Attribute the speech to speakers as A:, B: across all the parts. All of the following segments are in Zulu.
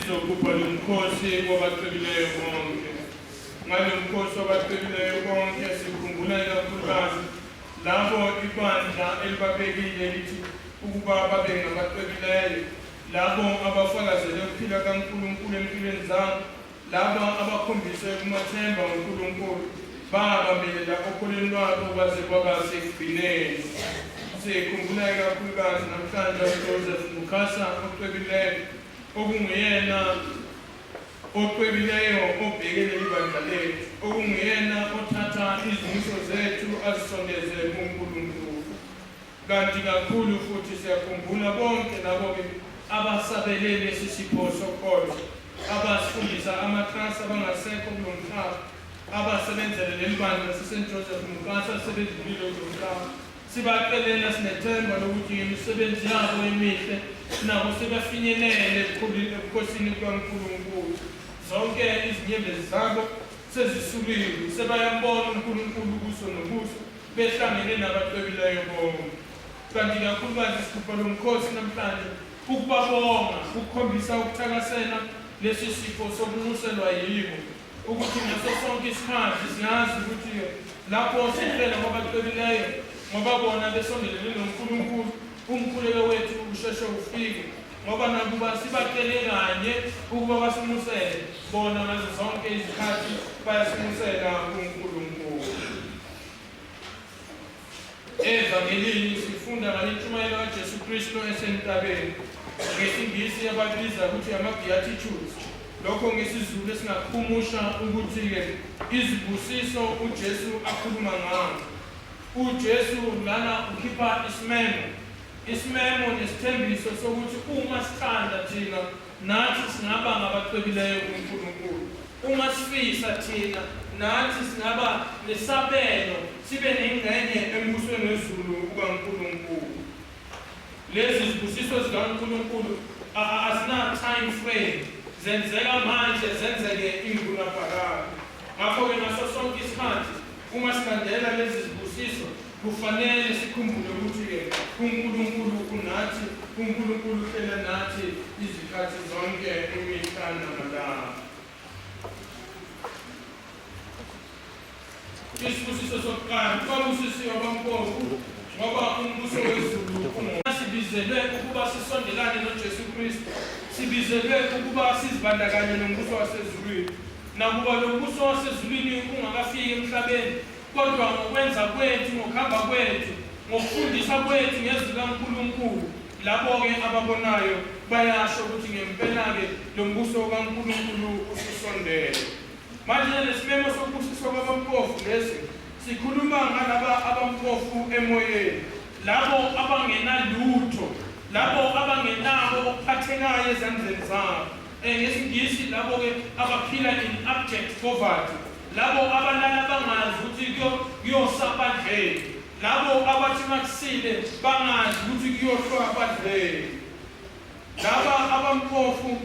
A: Sizogubha lo mkhosi wabacwebileyo bonke. Ngalo mkhosi wabacwebileyo bonke sikhumbula ikakhulukazi labo ibandla elibabekile lithi ukuba babe ngabacwebileyo, labo abafakazele ukuphila kaNkulunkulu empilweni zabo, laba abakhombise ukumathemba uNkulunkulu babambelela okholweni lwabo kwaze kwaba sekugcineni. Sikhumbula ikakhulukazi namhlanje uJoseph Mukasa ocwebileyo, okunguyena ocwebileyo obheke leli bandla lethu, okunguyena othatha izimiso zethu azisondeze kuNkulunkulu. Kanti kakhulu futhi siyakhumbula bonke labo-ke abasabele lesi sipho sokholo, abasifundisa amaklasi abangasekho kulo mhlaba, abasebenzele leli bandla lase-St Joseph Mukasa sebedlulile kulo mhlaba. Sibacelela sinethemba lokuthi ngemisebenzi yabo emihle nabo sebafinyelele ebukhosini bukaNkulunkulu. Zonke izinyembezi zabo sezisuliwe, sebayambona uNkulunkulu ubuso nobuso, behlangene nabacwebileyo bonke. Kanti kakhulukazi sigubha lo mkhosi namhlanje ukubabonga, ukukhombisa ukuthakasela lesi sipho sokunxuselwa yibo, ukuthi ngaso sonke isikhathi siyazi ukuthi lapho sicela kwabacwebileyo ngoba bona besondelene noNkulunkulu, umkhuleko wethu usheshe ufike, ngoba nakuba sibacele kanye ukuba basinxusele, bona ngazo zonke izikhathi bayasinxusela kuNkulunkulu. Evangelini sifunda ngalentshumayelo kaJesu Kristu esentabeni. NgesiNgisi ababiza ukuthi ama-Beatitudes. Lokho ngesiZulu esingakuhumusha ukuthi-ke izibusiso uJesu akhuluma ngazo. UJesu lana ukhipha isimemo, isimemo nesithembiso sokuthi uma sithanda thina nathi singaba ngabacwebileyo kuNkulunkulu. Uma sifisa thina nathi singaba nesabelo sibe nengxenye embusweni wezulu kukaNkulunkulu. Lezi zibusiso zikaNkulunkulu azina time frame, zenzeka manje zenzeke ingunaphakade. Ngakho-ke ngaso sonke isikhathi uma silandela lezi zibusiso kufanele sikhumbule ukuthi-ke uNkulunkulu unathi, uNkulunkulu uhlela nathi izikhathi zonke imihla namalanga. Isibusiso sokuqala, babusisiwe abampofu ngoba umbuso wezulu ungo. Sibizelwe ukuba sisondelane noJesu Kristu, sibizelwe ukuba sizibandakanye nombuso wasezulwini. Nakuba lo mbuso wasezulwini ungakafiki emhlabeni, kodwa ngokwenza kwethu, ngokuhamba kwethu, ngokufundisa kwethu ngezwi likaNkulunkulu, labo-ke ababonayo bayasho ukuthi ngempela-ke lo mbuso kaNkulunkulu ususondele. Manje lesimemo sokubusiswa kwabampofu lesi sikhuluma ngalaba abampofu emoyeni, labo abangenalutho, labo abangenako okuphathekayo ezandleni zabo. NgesiNgisi labo-ke abaphila in abject poverty, labo abalala bangazi ukuthi kuyosa badleni, labo abathi makusile bangazi ukuthi kuyohlwa badleni. Laba abampofu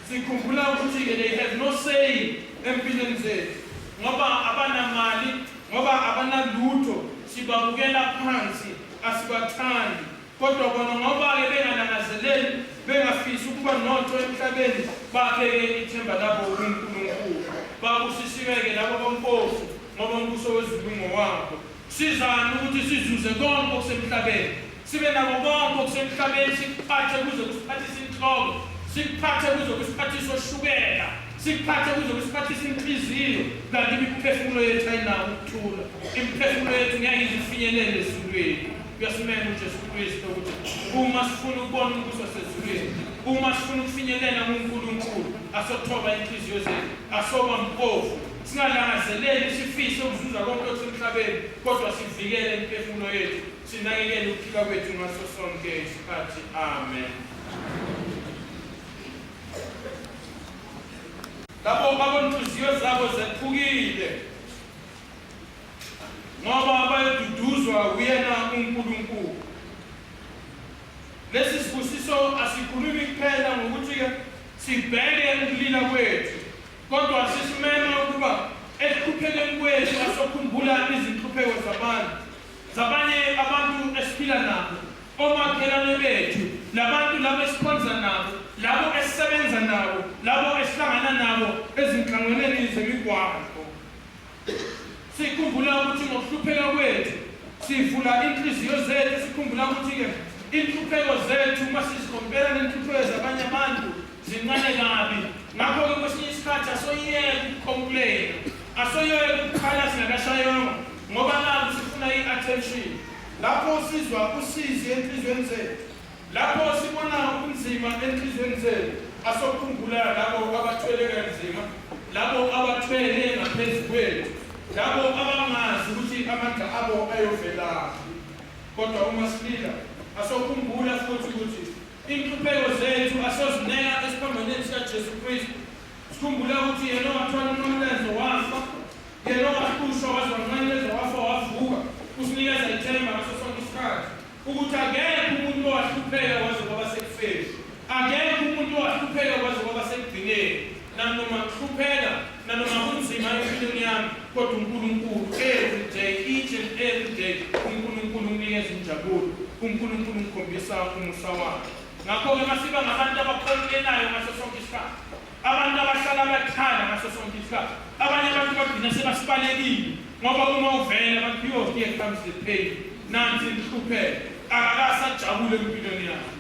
A: sikhumbula ukuthi-ke they have no say empilweni zethu ngoba abanamali, ngoba abanalutho, sibabukela phansi, asibathandi. Kodwa bona ngoba-ke bengalangazeleli, bengafisi ukuba notho emhlabeni, babeke ithemba labo kuNkulunkulu. Babusisiwe-ke labo abampofu, ngoba umbuso wezulu ngowabo. Sizani ukuthi sizuze konke okusemhlabeni, sibe nako konke okusemhlabeni, sikuphathe kuze kusiphathise inhloko, sikuphathe kuze kusiphathise oshukela, sikuphathe kuze kusiphathise inhliziyo, kanti imiphefumulo yethu ayinako ukuthula. Imiphefumulo yethu ngeke ize ifinyelele ezulwini. Uyasimema uJesu Kristu ukuthi uma sifuna ukubona umbuso wasezulwini, uma sifuna ukufinyelela kuNkulunkulu, asothoba inhliziyo zethu, asoba mpofu, singalangazeleli sifise ukuzuza konke okusemhlabeni, kodwa sivikele imiphefumulo yethu, sinakekele ukuphila kwethu ngaso sonke isikhathi. Amen. Labo abonhliziyo zabo zephukile, ngoba bayoduduzwa uyena uNkulunkulu. Lesi sibusiso asikhulumi kuphela ngokuthi-ke sibheke ukulila kwethu, kodwa sisimema ukuba ekuhluphekeni kwethu asokhumbula izinhlupheko zabantu, zabanye abantu esiphila nabo, omakhelwane bethu, labantu labo esikhonza nabo, labo esisebenza esisebenza nabo, labo esihlangana nabo ezinhlanganweni zemigwaqo. Sikhumbula ukuthi ngokuhlupheka kwethu sivula inhliziyo zethu, sikhumbula ukuthi-ke inhlupheko zethu uma sizikhompera nenhlupheko zabanye abantu zincane kabi. Ngakho-ke kwesinye isikhathi asoyeke ukucomplaina, asoyeke ukukhala singakashaywanga ngoba naku sifuna i-attention. Lapho sizwa usizi enhliziyweni zethu, Lapho sibona ubunzima enhliziyweni zethu, asokhumbula labo abathwele kanzima, labo abathwele ngaphezu kwethu, labo abangazi ukuthi amandla abo ayovelaphi. Kodwa uma silila, asokhumbula futhi ukuthi inhlupheko zethu asozineka esiphambanweni sikaJesu Kristu. Sikhumbula ukuthi yena owathwala umnqamlezo wafa, yena owahlushwa waze wanqanyulezwa wafa wavuka, usinikeza ithemba ngaso sonke isikhathi. Ukuthi akekho umuntu owahlupheka kwaze kwaba sekufeni, akekho umuntu owahlupheka kwaze kwaba sekugcineni. Nanoma ngihlupheka, nanoma kunzima empilweni yami, kodwa uNkulunkulu every day, each and every day, uNkulunkulu unginikeza injabulo, uNkulunkulu ungikhombisa umusa wakhe. Ngakho-ke masiba ngabantu abacomplainayo ngaso sonke isikhathi, Abantu abahlala bekhala ngaso sonke isikhathi. Abanye abantu bagcina sebasibalekile ngoba uma uvela bathi yo here comes the pain. Nansi inhlupheko. Akakasajabule empilweni yakhe.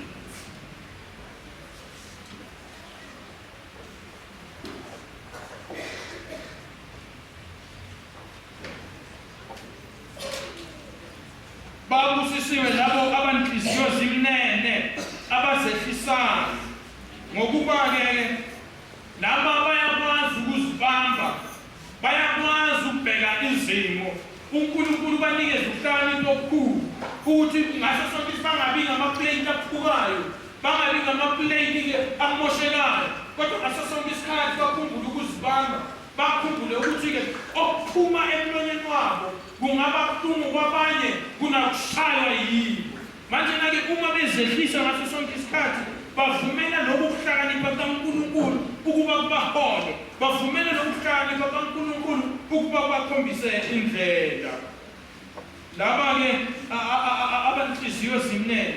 A: Babusisiwe labo abanhliziyo zimnene abazehlisayo, ngokuba-ke laba bayakwazi ukuzibamba, bayakwazi ukubheka izimo. UNkulunkulu ubanikeze ukuhlakanipha okukhulu ukuthi ngaso sonke isikhathi bangabi ngamaplate aphukayo, bangabi ngamaplate-ke amoshekayo, kodwa ngaso sonke isikhathi bakhumbule ukuzibamba. Bakhumbule ukuthi-ke okuphuma emlonyeni wabo kungaba buhlungu kwabanye kunakushaywa yibo. Manje-na-ke uma bezehlisa ngaso sonke isikhathi, bavumela lokhu kuhlakanipha kukaNkulunkulu ukuba kubahole, bavumela lokhu kuhlakanipha kukaNkulunkulu ukuba kubakhombise indlela. Laba-ke abanhliziyo zimnene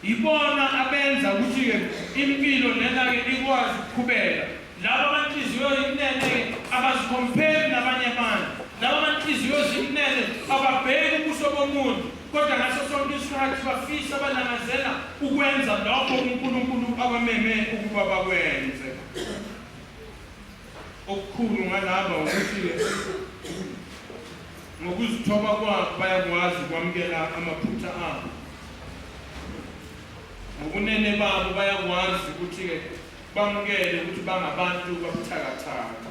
A: yibona abenza ukuthi-ke impilo lena-ke ikwazi ukuqhubeka. Laba abanhliziyo imnene-ke abazikhomperi nabanye abantu. Laba abanhliziyo zimnene ababheki ubuso bomuntu, kodwa ngaso sonke isikhathi bafisa balangazela ukwenza lokho uNkulunkulu abameme ukuba bakwenze. Okukhulu ngalaba ukuthi-ke ngokuzithoba kwabo bayakwazi ukwamukela amaphutha abo. Ngobunene babo bayakwazi ukuthi-ke bamukele ukuthi bangabantu babuthakathaka.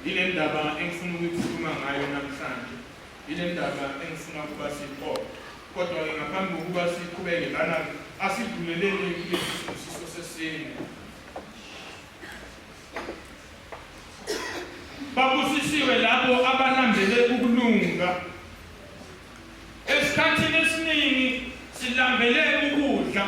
A: Yile ndaba engifuna ukuyikhuluma ngayo namhlanje. Yile ndaba engifuna ukuba siyixoxe. Kodwa-ke ngaphambi kokuba siqhubeke lana, asidluleleni kulesi sibusiso sesine. Babusisiwe labo abalambele ukulunga. Esikhathini esiningi silambele ukudla,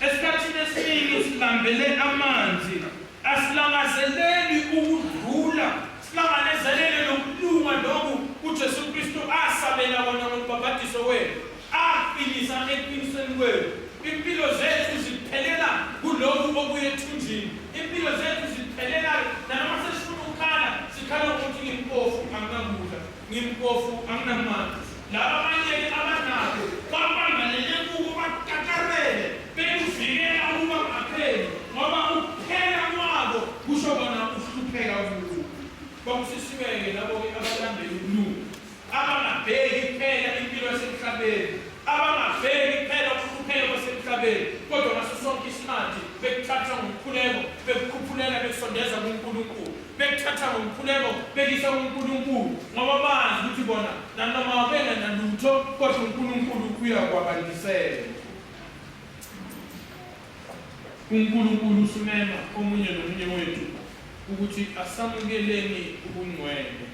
A: esikhathini esiningi silambele amanzi, asilangazeleli ukudlula, silangazelele nokulunga lokhu uJesu Kristu asabela kona ngombhabhadiso wethu, aqinisa ekuqinisweni kwethu. Impilo zethu ziphelela kulokhu okuya ethunjini. Impilo zethu ziphelela nanoma sesifuna ukukhala, sikhala ngokuthi ngimpofu anginakudla, ngimpofu anginamanzi. Laba abanye-ke abanakho babambalele kuko bakakarele bekuvikela ukuba kungapheli ngoba ukuphela kwabo kusho kona ukuhlupheka kubo. Babusisiwe-ke labo-ke abalambele ukulunga. Abangabheki kuphela impilo yasemhlabeni, abangabheki kuphela ukuhlupheka kwasemhlabeni, kodwa ngaso sonke isikhathi bekuthatha ngomkhuleko, bekukhuphulela bekusondeza kuNkulunkulu, bekuthatha ngomkhuleko bekisa kuNkulunkulu, ngoba bazi ukuthi bona nanoma bengenalutho kodwa uNkulunkulu uyakwabandisela. UNkulunkulu usimema omunye nomunye wethu ukuthi asamukeleni ubungcwele.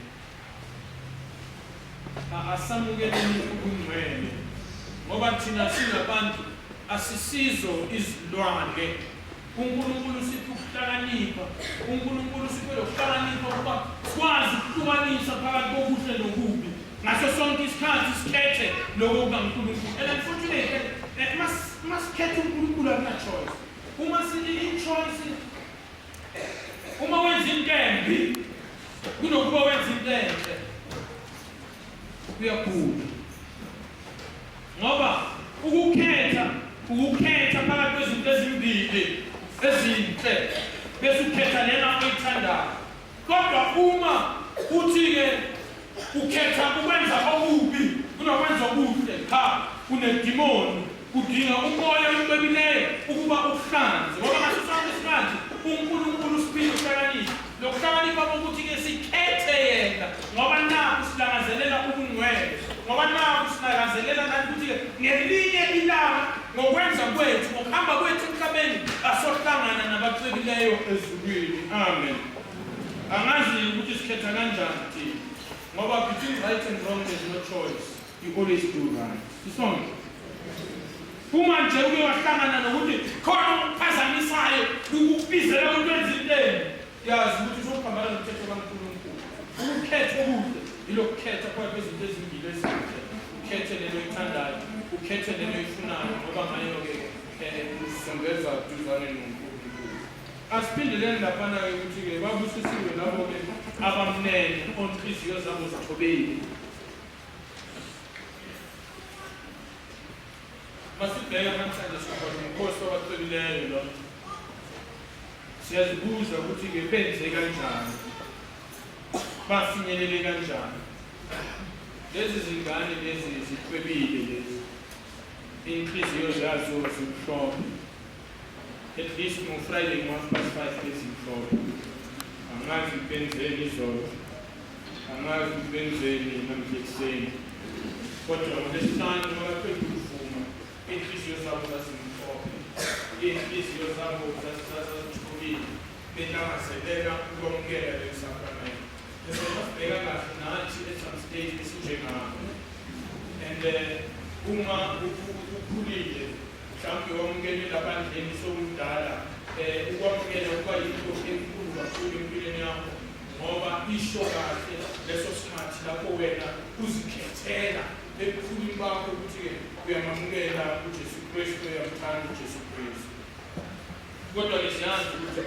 A: Asamukeleni ubungcwele ngoba thina singabantu asisizo izilwane. UNkulunkulu usiphe ukuhlakanipha, uNkulunkulu usiphe lokuhlakanipha ukuba sikwazi ukuhlukanisa phakathi kokuhle nokubi. Ngaso sonke isikhathi sikhethe lokho kukaNkulunkulu. And unfortunately, masikhetha uNkulunkulu akuna choice. Uma sithi i-choice ezimbili ezinhle bese ukhetha lena oyithandayo. Kodwa uma uthi-ke ukhetha ukwenza okubi kunokwenza okuhle, cha, unedimoni. Udinga umoya ocwebileyo ukuba ukuhlanze, ngoba ngaso sonke isikhathi uNkulunkulu usiphile ukuhlakanipha. Lokuhlakanipha kokuthi-ke sikhethe yena, ngoba nakhu silangazelela ubungcwele, ngoba nakhu silangazelela nathi ukuthi-ke ngelinye ilanga ngokwenza kwethu, ngokuhamba kwethu emhlabeni, asohlangana nabacwebileyo ezulwini. Amen. Angazi ukuthi sikhetha kanjani thina, ngoba between right and wrong there's no choice. You always do right. Sisonke. Uma nje uke wahlangana nokuthi khona okuphazamisayo kukubizela ukuthi wenze into embi, yazi ukuthi usuphambana nomthetho kaNkulunkulu. Ukukhetha okuhle yilokukhetha phakathi kwezinto ezimbili ezinhle, ukhethe lelo oyithandayo, ukhethe lelo oyifunayo, ngoba ngayo-ke uzisondeza duzane noNkulunkulu. Asiphindeleni laphana-ke ukuthi-ke babusisiwe labo-ke abamnene onhliziyo zabo zithobile. Masibheke namhlanje sikhona umkhosi wabacelileyo lo. Siyazibuza ukuthi-ke benze kanjani, bafinyelele kanjani lezi zingane lezi zicwebile lezi, inhliziyo zazo zimhlophe. At least ngo-Friday ngo-5:30 bezimhlophe. Angazi benzeni izolo, angazi ukuthi benzeni namhla ekuseni, kodwa ngolwesihlanu mabaqeda ukuvuma iy'nhliziyo zabo zazimhlophe, iy'nhliziyo zabo zazithobile, belangazelela ukwamukela leli sakramende. Bese masibheka kahle nathi at some stage esinjengabo and uma ukhulile mhlawumbe wamukele labandleni sowumdala, ukwamukela kuba yinto enkulu kakhulu empilweni yakho, ngoba isho kahle leso sikhathi lapho wena uzikhethela ebukhulwini bakho ukuthi-ke uyamamukela uJesu Kristu, uyamthanda uJesu Kristu. Kodwa-ke siyazi ukuthi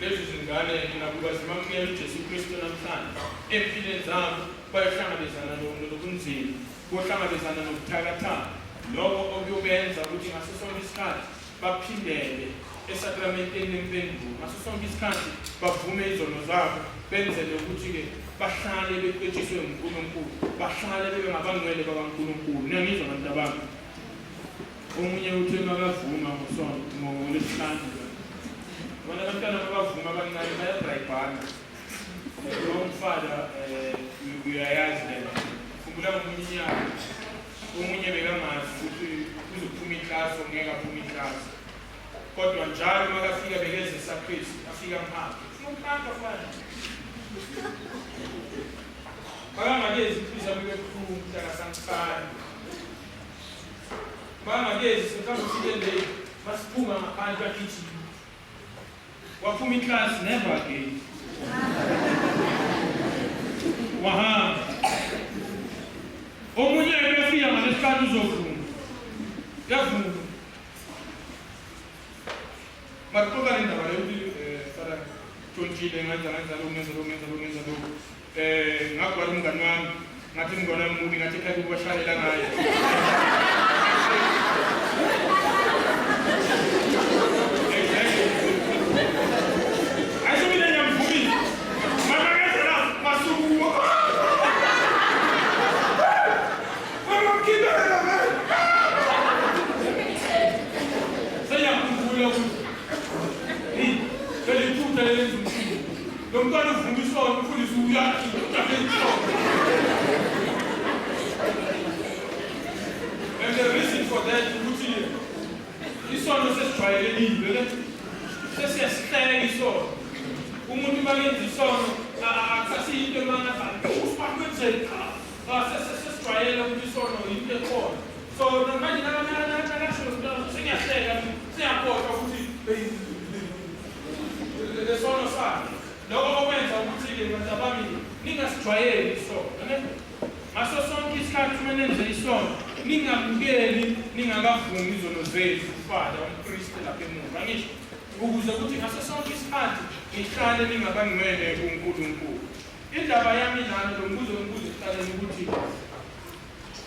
A: lezi zingane nakuba zimamukela uJesu Kristu namhlanje, empilweni zabo bayohlangabezana nobunzima, bohlangabezana nobuthakathaka, lokho okuyobenza ukuthi ngaso sonke isikhathi baphindele esakramenteni lempendulo, ngaso sonke isikhathi bavume izono zabo, benzele ukuthi-ke bahlale beqetshiswe nguNkulunkulu, bahlale bebe ngabangcwele bakaNkulunkulu. Niyangizwa bantu abami? Omunye uthe makavuma ngosonto ngolwesihlanu, bona abantwana mabavuma abancane bayabrayibhana. Lo mfana uyayazi lena. Khumbula ngomunye unyaka omunye bekangazi ukuthi uzophuma iklasi ngeke aphume iklasi, kodwa njalo makafika bekeze esakhristu afika mhambe ufuna umhamba fana makangakezi inhliziyo yami ibebuhlungu mntakasamsane, makangakezi mhlawumbe ufike late masiphuma ngaphandle agijima waphuma iklasi, never again, wahamba. Omunye uyafika ngalesihlanu uzovuma, uyavuma, maxoxa le ndaba leyo ukuthi fana tshontshile, ngenza ngenza lokhu, ngenza lokhu, ngenza lokhu, ngenza lokhu, ngagwala umngani wami, ngathi umngani wami mubi, ngathi ekhaya kubashalela ngaye. Exactly. Ayisho mina ngiyamvumisa. Mama ngeza la masuku. Mama mkhiphe la man. Seyakhumbula ukuthi hey, leli phutha lelenza umshini. Lo mntwana uvuma isono, umfundisi uyakhipha isono. And the reason for that ukuthi isono sesijwayelekile le. Sesiyasihleka isono. Umuntu makenza isono akusasiyinto emangazayo. Usibakwenzeni cha. Sesijwayele ukuthi isono yinto ekhona. So manje nakasho sengiyahleka, sengiyakhohlwa ukuthi lesono sakhe. Lokho okwenza ukuthi-ke bantu abami ningasijwayeli isono. Amen. Ngaso sonke isikhathi uma nenze isono, ningamukeli ningakavumi izono zenu ufada umpristi lapha emuva, angisho, ukuze ukuthi ngaso sonke isikhathi nihlale ningabangcwele kuNkulunkulu. Indaba yami lana, lo mbuzo ngibuza ekuqaleni ukuthi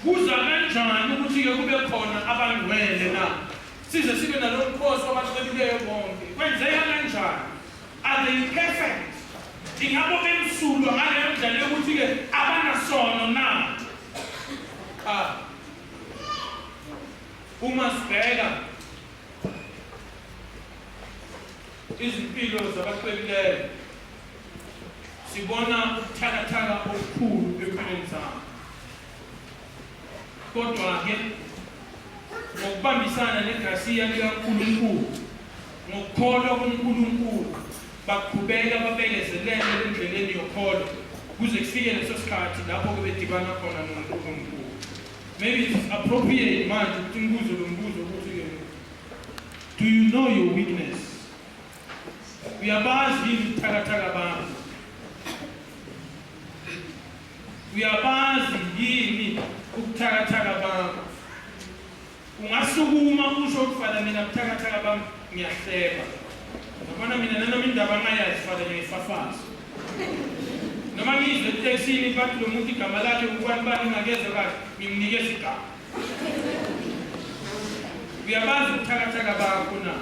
A: kuza kanjani ukuthi-ke kube khona abangcwele na? Size sibe nalo mkhosi wabacebileyo bonke. Kwenzeka kanjani? Are they perfect? Ingabo bemsulwa ngaleyo ndlela yokuthi-ke abanasono na? Cha. Uma sibheka izimpilo zabacebileyo sibona ubuthakathaka obukhulu empilweni zabo. Kodwa-ke ngokubambisana negrasiya likaNkulunkulu, ngokukholwa kuNkulunkulu, baqhubeka babekezelele endleleni yokholo kuze kufike leso sikhathi lapho-ke bedibana khona noNkulunkulu. Maybe it's appropriate manje ukuthi ngibuze lo mbuzo ukuthi-ke, do you know your weakness? Uyabazi yini ubuthakathaka bakho? Uyabazi yini ubuthakathaka bakho? Ungasukuma usho ukuthi fana mina buthakathaka bami ngiyahleba. Yabona mina nanoma indaba ngayazi fana ngiyayifafaza. Noma ngizwe etekisini bathi lo muntu igama lakhe ubani bani ngakezwa kahle ngimnikeza igama. Uyabazi ubuthakathaka bakho na?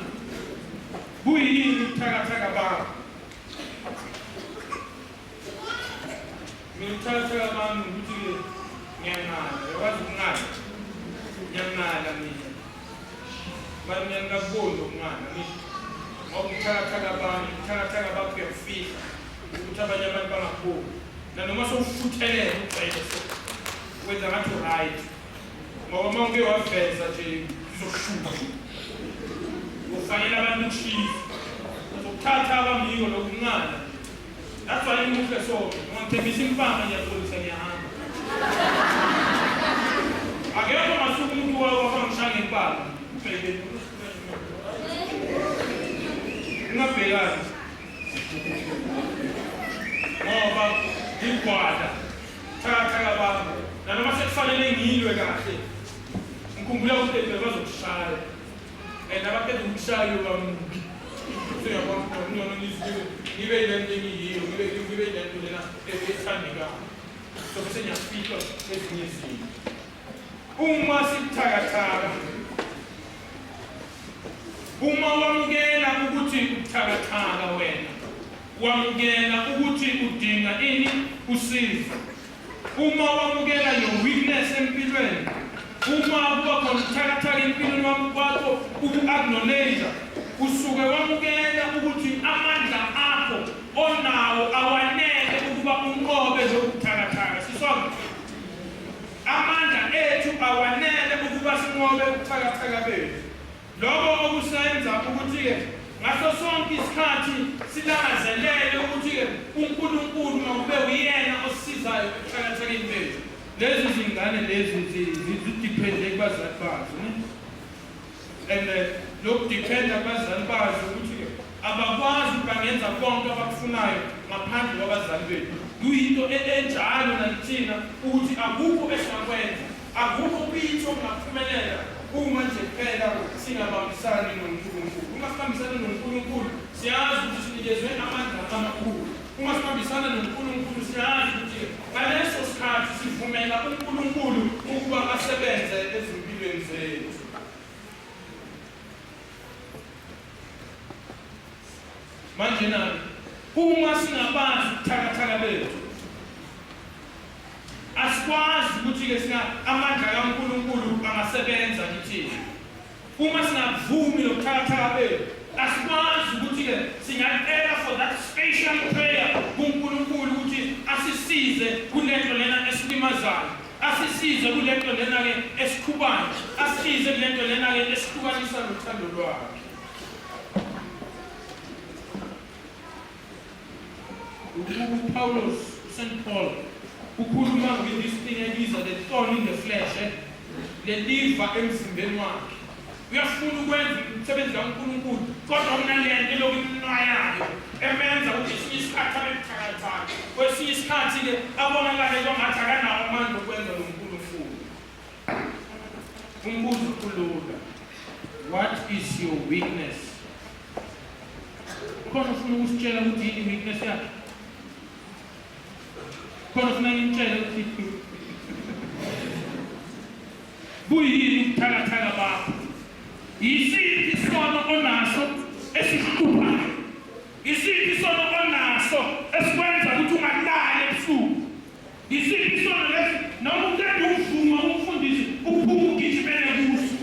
A: Buyini ubuthakathaka bakho? Mina ubuthakathaka bami ukuthi-ke ngiyanqala, uyakwazi ukunqala? Ngiyanqala mina. Mara mina ngingakuboni lokunqala ngisho. Ngoba ubuthakathaka bami, ubuthakathaka bakho uyakufihla ukuthi abanye abantu bangakuboni. Nanoma sowufuthelele ugcwele so wenza ngathi u-right. Ngoba uma uke waveza nje izokushuba. Ufanele abantu ukushisa. Uzokuthatha abamyiko lokunqala. That's why ngimuhle so. Ungangithembisa impama ngiyaxolisa ngiyahamba. Akekho masuku umuntu wawo wafangishaya ngempama. Ubheke. Ungabhekani. Ngoba ngigwala. Thatha kababa. Nanoma sekufanele ngilwe kahle. Ngikhumbula ukuthi bazokushaya. And abaqeda ukushaya uyoba mubi. Seyabona ngcono ngizwe ngibe yile nto engiyiyo, ngibe yile nto lena ethandekayo. So bese ngiyafika ezinye izinto. Uma sibuthakathaka, uma wamukela ukuthi ubuthakathaka wena, wamukela ukuthi udinga ini usizo. Uma wamukela your weakness empilweni, uma kuba khona ubuthakathaka empilweni wakho uku-acknowledge, usuke wamukela ukuthi amandla akho onawo awanele ukuba unqobe lobu buthakathaka. Sisonke amandla ethu awanele ukuba sinqobe ubuthakathaka bethu. Lokho okusenza ukuthi-ke ngaso sonke isikhathi silangazelele ukuthi-ke uNkulunkulu makube uyena osisizayo ebuthakathakeni bethu. Lezi zingane lezi zidiphende kubazali bazo ne? And lokudiphenda kubazali bazo ukuthi-ke abakwazi ukuthi bangenza konke abakufunayo ngaphandle kwabazali bethu. Kuyinto enjalo nakithina ukuthi akukho esingakwenza Akukho kithi okungaphumelela uma nje kuphela singabambisani noNkulunkulu. Uma sibambisana noNkulunkulu, siyazi ukuthi sinikezwe amandla amakhulu. Uma sibambisana noNkulunkulu, siyazi ukuthi ngaleso sikhathi sivumela uNkulunkulu ukuba asebenze ezimpilweni zethu. Manje na uma singabazi ubuthakathaka bethu, Asikwazi ukuthi-ke singa amandla kaNkulunkulu angasebenza kithina. Uma singakuvumi nobuthakathaka bethu, asikwazi ukuthi-ke singacela for that special prayer kuNkulunkulu ukuthi asisize kulento lena esilimazayo, asisize kulento lena-ke esikhubayo, asisize kulento lena-ke esihlukanisa nothando lwakhe. UPawulos, uSt Paul, ukhuluma with this thing ebiza the thorn in the flesh, eh? Leliva emzimbeni wakhe. Uyafuna ukwenza umsebenzi kaNkulunkulu, kodwa kunalento elokhu imnwayayo emenza ukuthi esinye isikhathi abe buthakathaka, kwesinye isikhathi-ke abonakale kwangathi akanawo amandla okwenza lo Nkulunkulu. Umbuzo ulula, what is your weakness? Khona ufuna ukusitshela ukuthi yini weakness yakhe? Khona ufuna ngimtshele ukuthi buyini ubuthakathaka bakho? Yisiphi isono onaso esihluphayo? Isiphi isono onaso esikwenza ukuthi ungalali ebusuku? Isiphi isono lesi noma uqeda ukuvuma umfundisi uphume ugijimele kuso?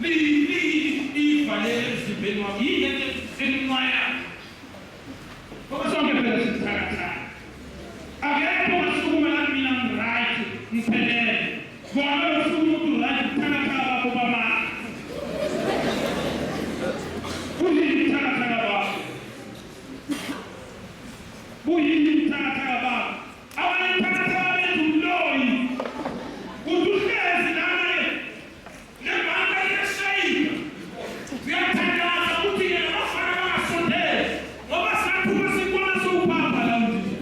A: Liyivalele emzimbeni wakho. Yini lento elinqwayayo? Ngoba sonke phela sithakathaka. Akekho ongasukuma lathi mina ngi-right, ngiphelele. Bona besukuma ukuthi u-right, buthakathaka bakho bamanga. Buyini ubuthakathaka bakho? Buyini ubuthakathaka bakho? Abanye ubuthakathaka bethu umloyi. Uthi uhlezi lana-ke lebhanka liyashayina. Uyathandaza ukuthi-ke nabafana bangasondeli ngoba saphuma sikubona sowuphapha la mndini.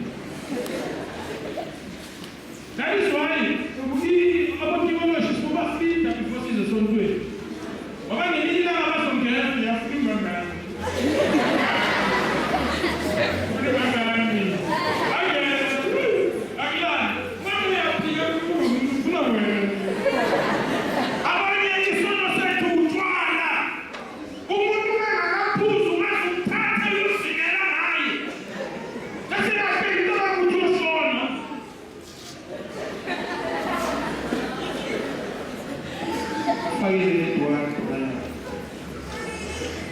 A: That is why abotikoloshe sibobafida before size esontweni. Ngoba ngelinye ilanga bazongena uyafuna ingane. Ufuna ingane. Angena. Akulani. Manje uyaphika ufuna wena. Abanye isono sethu utshwala. Umuntu engakaphuzi ungaze umthathe uyozingela ngaye. Bese kahle ngicabanga ukuthi uyoshona. Fakele ledwala.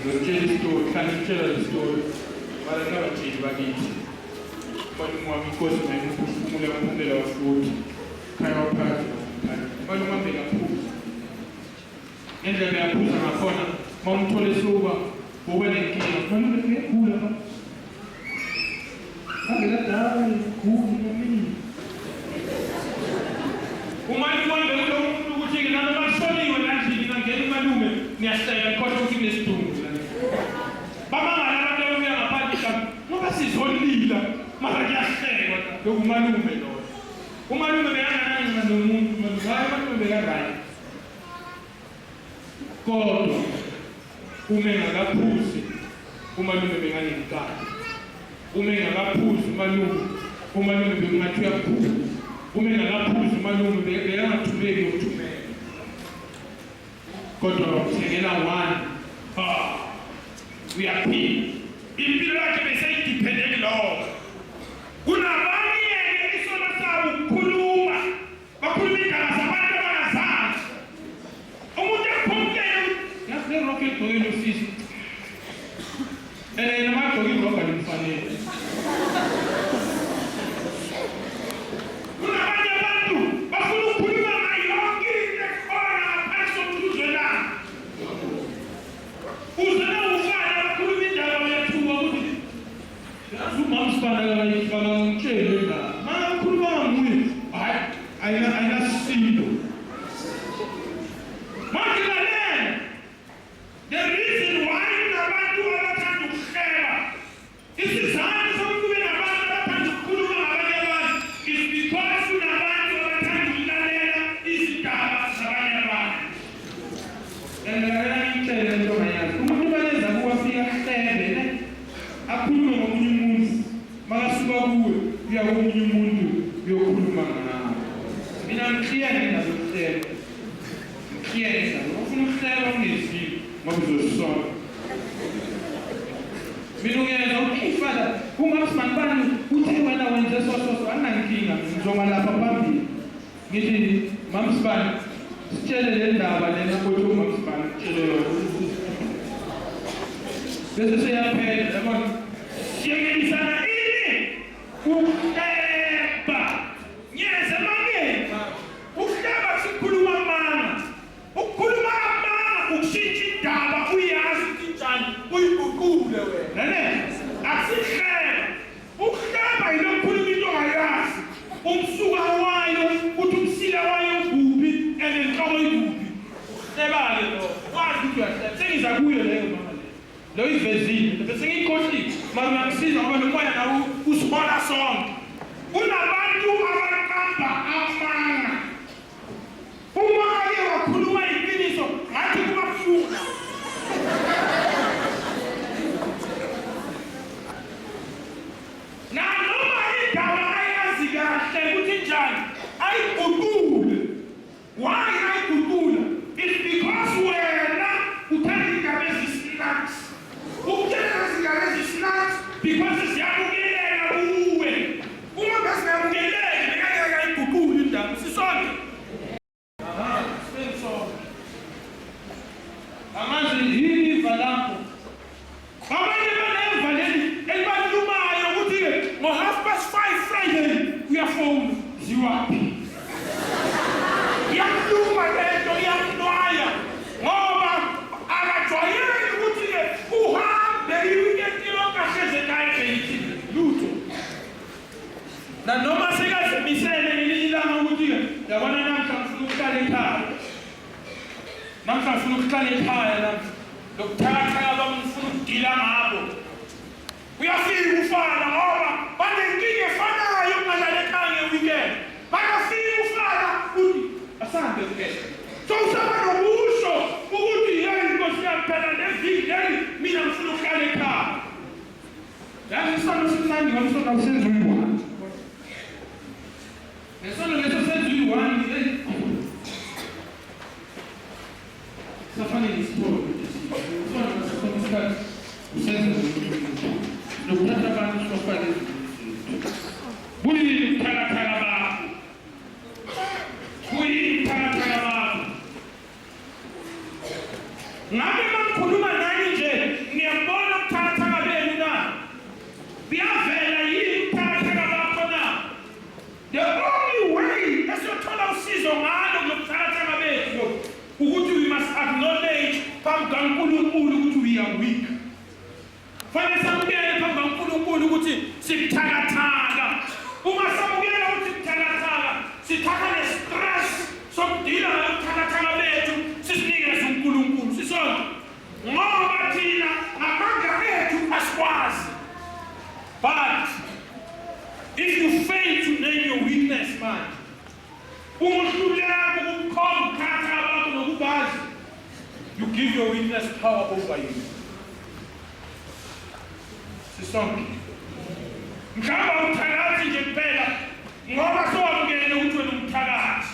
A: Ngizokutshela isitori, hlala ngikutshela le story. Bala ngabatsheli bakithi. Umalume wami inkosi mayimphefumula umphumela wafuthi. Khaya waphakathi nomphakathi. Umalume wami bekaphuza. Ngendlela uyaphuza ngakhona, uma umthole esuka, uba nenkinga. Umalume uyagula ba. Angekadala ngiguli nomini. Umalume wami bekulo muntu ukuthi-ke nanoma kushoniwe la ndlini ngangena umalume ngiyahleka ngikhohlwa ukuthi kunesidumbu la. Bamangala abantu ababuya ngaphandle mhlawumbe ngoba sizolila mara kuyahlekwa la. Loku umalume loyo. Umalume bekangananxa nomuntu umalume hayi umalume beka-right. Kodwa uma engakaphuzi umalume benganenkani. Uma engakaphuzi umalume, umalume bekungathi uyagula. Uma engakaphuzi umalume bekangathumeki nokuthumela. Kodwa wamthengela one. Ah, uyaphila. Impilo yakhe beseyidiphende kuloko. Kunabanye-ke isono sabo ukukhuluma. Bakhuluma indaba zabantu abangazazi. Umuntu akuphumukele yazi le rock egqokile usisi. And yena makagqoke irock alimfanele. Kunabanye abantu bafuna ukukhuluma ngayo yonke into ekhona ngaphansi komthuzwelana. Uze nawufana bakhuluma indaba uyathuka ukuthi Yazi umama Sibanda akangitsheli le ndaba. Makakhuluma nguye, hayi ayina ayinasindo. Manje lalela. The reason why kunabantu abathanda ukuhleba, isizathu sokuthi kube nabantu abathanda ukukhuluma ngabanye abantu is because kunabantu abathanda ukulalela izindaba zabanye abantu. And lalela ngitshele into ongayazi. Umuntu bayeza kuwe afike ahlebe ne akhulume ngomunye umuntu makasuka kuwe uya komunye umuntu uyokhuluma ngawe. Mina ngikliya ngendaba yokuhleba. Ngikliya ngendaba. Ufuna ukuhleba ungeziwe ngoba uzozisola. Mina ungenza uthi father umama bani uthe wena wenze so so so anginankinga ngizoma lapha phambili. Ngithi mamsibani sitshele le ndaba lena othi umamsibani kutshele yona. Bese seyaphela yabona. Siyekelisana ini? Ukuhleba. Ngiyeza emangeni. Ukuhleba kusikhuluma amanga. Ukukhuluma amanga ukushintsha indaba uyazi ukuthi injani uyiguqule wena. Nene akusihleba. Ukuhlamba yilokukhuluma into ongayazi. Umsuka wayo uthi umsila wayo ukuphi and nenhloko ikuphi. Uhleba-ke lo. Wazi ukuthi uyahleba. Sengiza kuyo leyo mama leyo. Leyo ivezile. Bese ngiyikhohliwe. Mara uyakusiza ngoba lo moya nawo usihola sonke. Kunabantu abaqamba amanga. Uma ake wakhuluma iqiniso ngathi kuba buhlungu. Nanoma indaba ayazi kahle ukuthi injani ayiguqule. Why ayiguqula? It's because wena Because siyamukeleka kuwe. Uma besingamukeleki bekangeke ayiguqule indaba. Sisonke. Aha, sisonke. Angazi yini iva lakho. Abanye baneva leli elibalumayo ukuthi ngo-5:30 Friday uyafona ziwaphi. Iyamluma lento, iyamnwaya ngoba akajwayeli ukuthi-ke uhambe i-weekend yonke ahleze ekhaya ebheke lutho. Nanoma sekazimisele ngelinye ilanga ukuthi-ke yabona namhla ngifuna ukuhlala ekhaya. Namhla ngifuna ukuhlala ekhaya namhla. Lokuthakathaka bami ngifuna ukugila ngabo. Uyafika ufana ngoba banenkinga efanayo yokungalala ekhaya nge-weekend. Bayafika ufana uthi asahambe kuphela. So usaba nokusho ukuthi yeyi Nkosi yami phela le viki leli mina ngifuna ukuhlala ekhaya. Yazi isono simnandi ngoba isono awusenzi uyi-one. Lesono leso senza uyi-one safane nesipolo isono ngaso sonke isikhathi usenza nokuthatha abantu sibafake izinto. Buyini ubuthakathaka bakho? Buyini ubuthakathaka bakho? Ngabe mangikhuluma nani nje niyabona ubuthakathaka benu na? Buyavela yini ubuthakathaka bakho na? The only way esiyothola usizo ngalo kulobuthakathaka bethu ukuthi we must acknowledge phambi kaNkulunkulu ukuthi we are weak. Fanele samukele phambi kaNkulunkulu ukuthi sibuthakathaka. Uma samukela ukuthi sibuthakathaka, sithatha ne-stress sokudila ngalobuthakathaka bethu sisinikeze uNkulunkulu. Sisonke. Ngoba thina ngamandla ethu asikwazi. But if you fail to name your weakness manje, uma uhluleka ukubukhomba ubuthakathaka bakho nokubazi, you give your weakness power over you. Sisonke. Mhlawumbe awuthakathi nje kuphela ngoba sowamukele ukuthi wena umthakathi.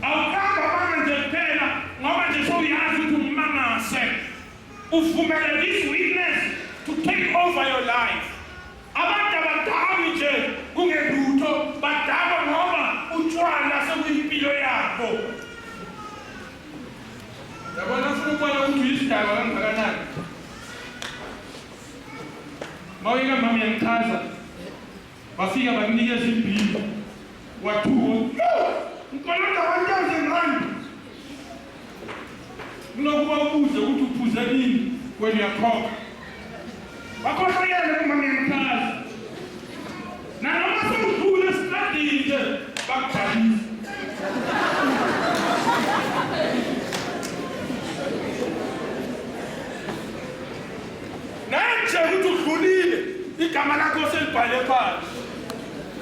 A: Awuqamba amanga nje kuphela ngoba nje sowuyazi ukuthi ungumangase. Uvumele this weakness to take over your life. Abantu abadakwi nje kungelutho, badakwa ngoba utshwala sekuyimpilo yabo. Yabona ufuna ukubona ukuthi uyisidakwa kangakanani. Mawuyeka mama uyangichaza. Bafika bakunikeza imbili. Wathuka. Ngikolota 1000 rand. Kunokuba ubuze ukuthi uphuze nini wena uyakhokha. Bakhohlakele kuma ngiyachaza. Nanoma sewudlule esitradini nje bakubhalisa. Nanje ukuthi udlulile igama lakho selibhale phansi.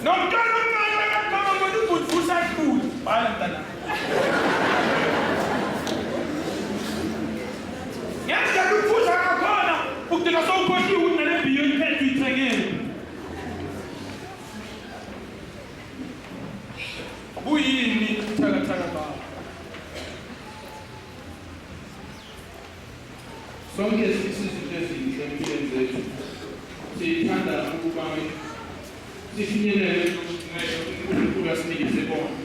A: Nomntwana omncane akaqhama ngona ubhuti usadlula. Bhala mntana. Ngendlela uphuza ngakhona ugcina sowukhohliwe ukuthi nale bhiyo iphethe uyithengele. Kuyini ubuthakathaka bakho? Sonke sifisa izinto ezinhle empilweni zethu. Sithanda ukuba sifinyelele uNkulunkulu asinikeze kona.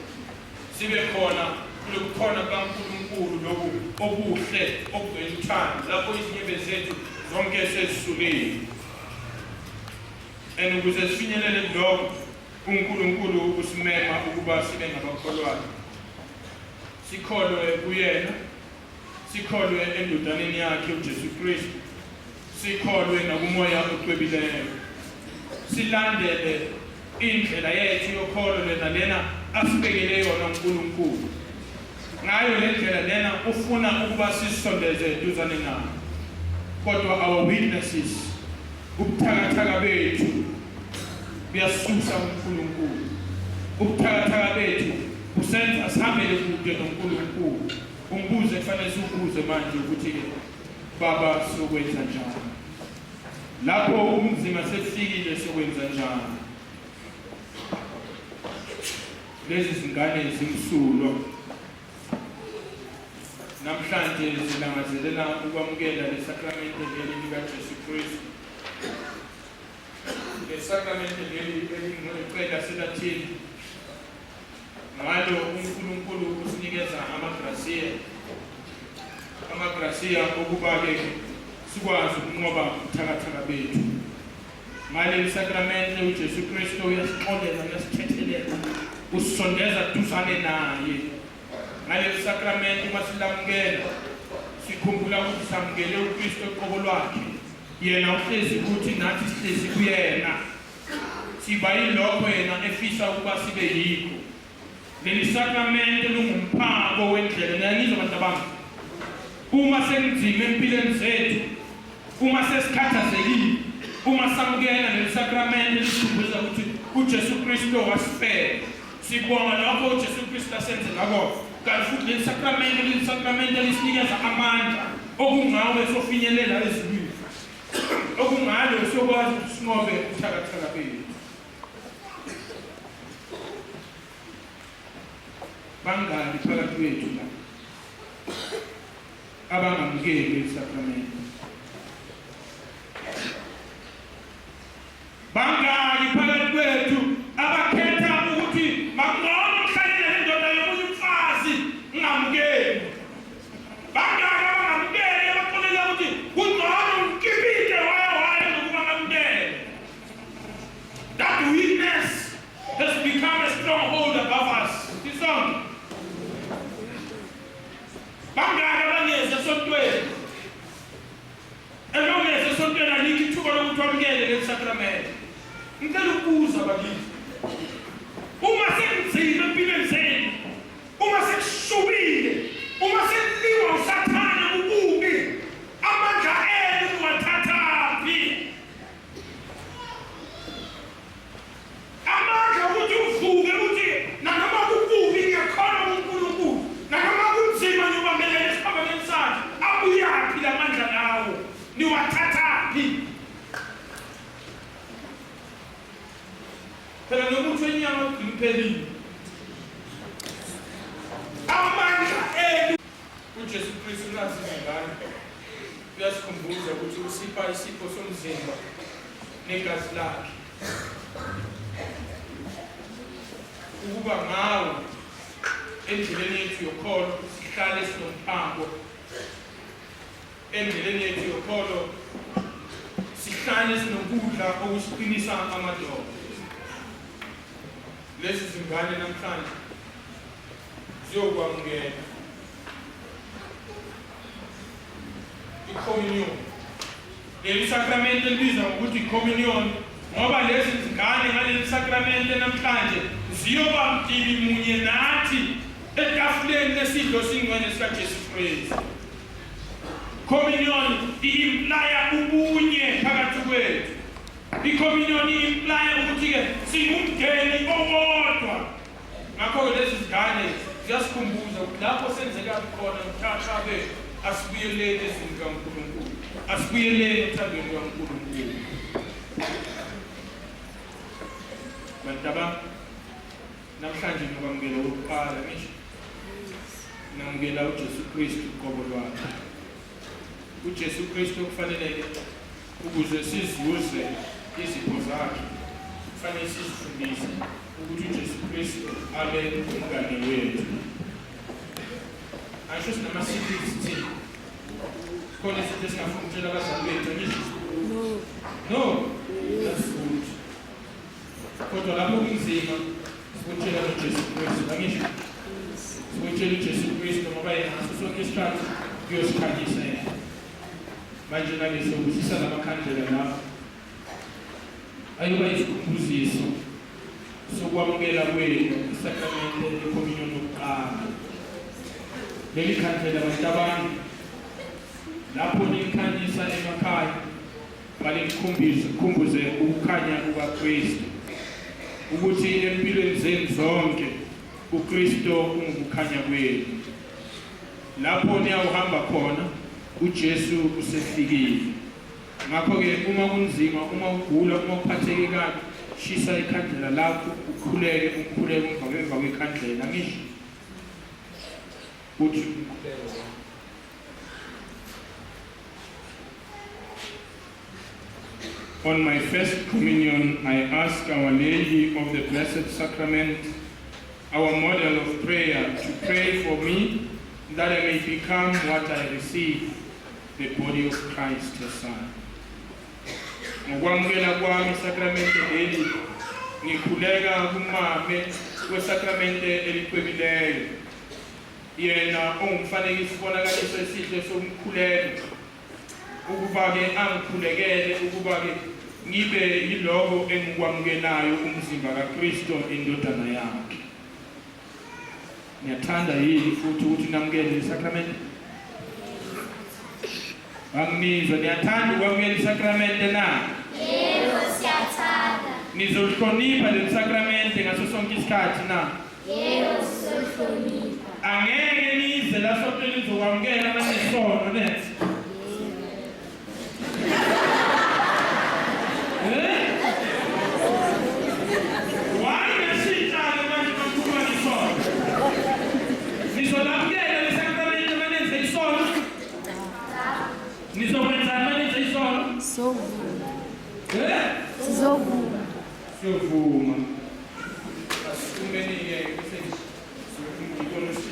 A: Sibe khona kulokukhona kukaNkulunkulu lobu obuhle obugcwele uthando lapho izinyembezi zethu zonke sezisukile. And ukuze sifinyelele kulokho uNkulunkulu usimema ukuba sibe ngabakholwayo. Sikholwe kuyena, sikholwe endodaneni yakhe uJesu Kristu, sikholwe nakuMoya ocwebileyo. Silandele indlela yethu yokholo lena lena asibekele yona uNkulunkulu. Ngayo le ndlela lena ufuna ukuba sisondeze eduzane naye. Kodwa our weaknesses, ubuthakathaka bethu buyasusa uNkulunkulu. Ubuthakathaka bethu busenza sihambele kude noNkulunkulu. Umbuzo ekufanele siwubuze manje ukuthi-ke Baba sokwenza njani? Lapho ubunzima sebufikile sokwenza njani? Lezi zingane zimsulwa namhlanje zilangazelela ukwamukela le sakramente leli likaJesu Kristu. Lesakramente leli elingcwele laselathini ngalo uNkulunkulu usinikeza amagrasiya, amagrasiya okuba-ke sikwazi ukunqoba ubuthakathaka bethu. Ngaleli sakramente uJesu Kristu uyasixolela, uyasithethelela, usisondeza duzane naye. Ngaleli sakramente uma silamukela sikhumbula ukuthi samukele uKristu oqobo lwakhe. Yena uhlezi kuthi nathi sihlezi kuyena. Siba yilokho yena efisa ukuba sibe yikho. Leli sakramente lungumphako wendlela. Niyangizwa bantu bami? Uma sekunzima empilweni zethu, uma sesikhathazekile, uma samukela leli sakramente lisikhumbuza ukuthi uJesu Kristu wasifela. Sibonga lokho uJesu Kristu asenzela kona. Kanti futhi leli sakramente liyisakramente lisinikeza amandla okungawe sofinyelela ezulwini. Okungalo sokwazi ukuthi sinqobe ubuthakathaka bethu. Bangaki phakathi kwethu la abangamukeli isakramente? Bangaki phakathi kwethu abakhetha ukuthi makungcono ngihlale nendoda yomunye umfazi ngingamukeli? Bangaki abangamukeli abaxolela ukuthi kungcono ngikipite waya waya nokuba ngamukele? That weakness has become a stronghold above us. Isonke. Bangaki abangezi esontweni? Elongeze esontweni alikho ithuba lokuthi wamukele leli sakramente. Ngicela ukubuza bakithi. Uma sekunzima empilweni zenu, uma sekushubile, uma sekuliwa uSathane kukubi, amandla enu niwathathaphi? Amandla ukuthi uvuke uthi nanoma kukubi ngiyakholwa kuNkulunkulu, nanoma kunzima ngiyobambelela esiphambanweni sakhe. Abuyaphi la mandla lawo? Niwathathaphi? Phela nomuthi wenyama ugcina uphelile. Amandla enu uJesu Kristu nazi izingane uyasikhumbuza ukuthi usipha isipho somzimba negazi lakhe ukuba ngawo endleleni yethu yokholo sihlale sinomphako endleleni yethu yokholo sihlale sinokudla okusiqinisa amadolo. Lezi zingane namhlanje ziyokwamukela i-communion. Leli sakramente libizwa ngokuthi i-communion ngoba lezi zingane ngaleli sakramente namhlanje ziyoba mdibi munye nathi etafuleni lesidlo singcwele sikaJesu Kristu. Communion i-implaya ubunye phakathi kwethu. I-communion i-implaya ukuthi-ke singumndeni owodwa. Ngakho-ke lezi zingane ziyasikhumbuza ukuthi lapho senzeka khona mthatha bethu asibuyeleni ezwini likaNkulunkulu, asibuyeleni othandweni lukaNkulunkulu. Bantabami, namhlanje ngikwamukela okokuqala ngisho namukela uJesu Kristu uqobo lwakhe. UJesu Kristu kufanele ukuze sizuze izipho zakhe kufanele sizifundise ukuthi uJesu Kristu abe umngane wethu. Angisho sinama-secrets thina. Khona izinto esingafuni ukutshela abazali bethu, angisho? No. No. That's good. Kodwa lapho kunzima sikutshela noJesu Kristu, angisho? Sikutshela uJesu Kristu ngoba yena ngaso sonke isikhathi uyosikhanyisa yena. Manje nake siyobusisa lamakhandlela lapho ayoba isikhumbuziso sokwamukela kwenu isakramente lekhommunion yokuqala. Leli khandlela bantabami lapho nikhanyisa emakhaya balikukhumbise khumbuze ukukhanya kukaKristu ukuthi empilweni zenu zonke uKristu ungukukhanya kwenu. Lapho niyawuhamba khona uJesu usefikile. Ngakho-ke uma kunzima, uma ugula, uma uphatheke kabi, shisa ikhandlela lakho ukhuleke umkhuleko emva emva kwekhandlela ngisho uthi umkhuleko. On my first communion, I ask Our Lady of the Blessed Sacrament, our model of prayer, to pray for me that I may become what I receive, the body of Christ, her Son. Ngokwamukela kwami isakramente leli, ngikhuleka kumame wesakramente elicwebileyo, yena ongumfanekiso isibonakaliso esihle somkhuleko, ukuba-ke angikhulekele ukuba-ke ngibe yiloko engikwamukelayo umzimba kaKristo indodana yakhe. Niyathanda yini futhi ukuthi namukele isakramente? Anginizwa, niyathanda ukwamukela isakramente na?
B: Yebo, siyathanda.
A: Nizolihlonipha leli sakramente ngaso sonke isikhathi na?
B: Yebo, sizohlonipha.
A: Angeke nize la sontweni nizokwamukela manesono net. Eh? Why nashintsha-ke manje makukhuluma ngesono? Nizolamukela lesakramente manenze isono? Nizokwenzani manenze isono?
C: Sovuma.
A: Eh?
C: Sizovuma.
A: Siyovuma. Asikumeni-ke bese umdikoni.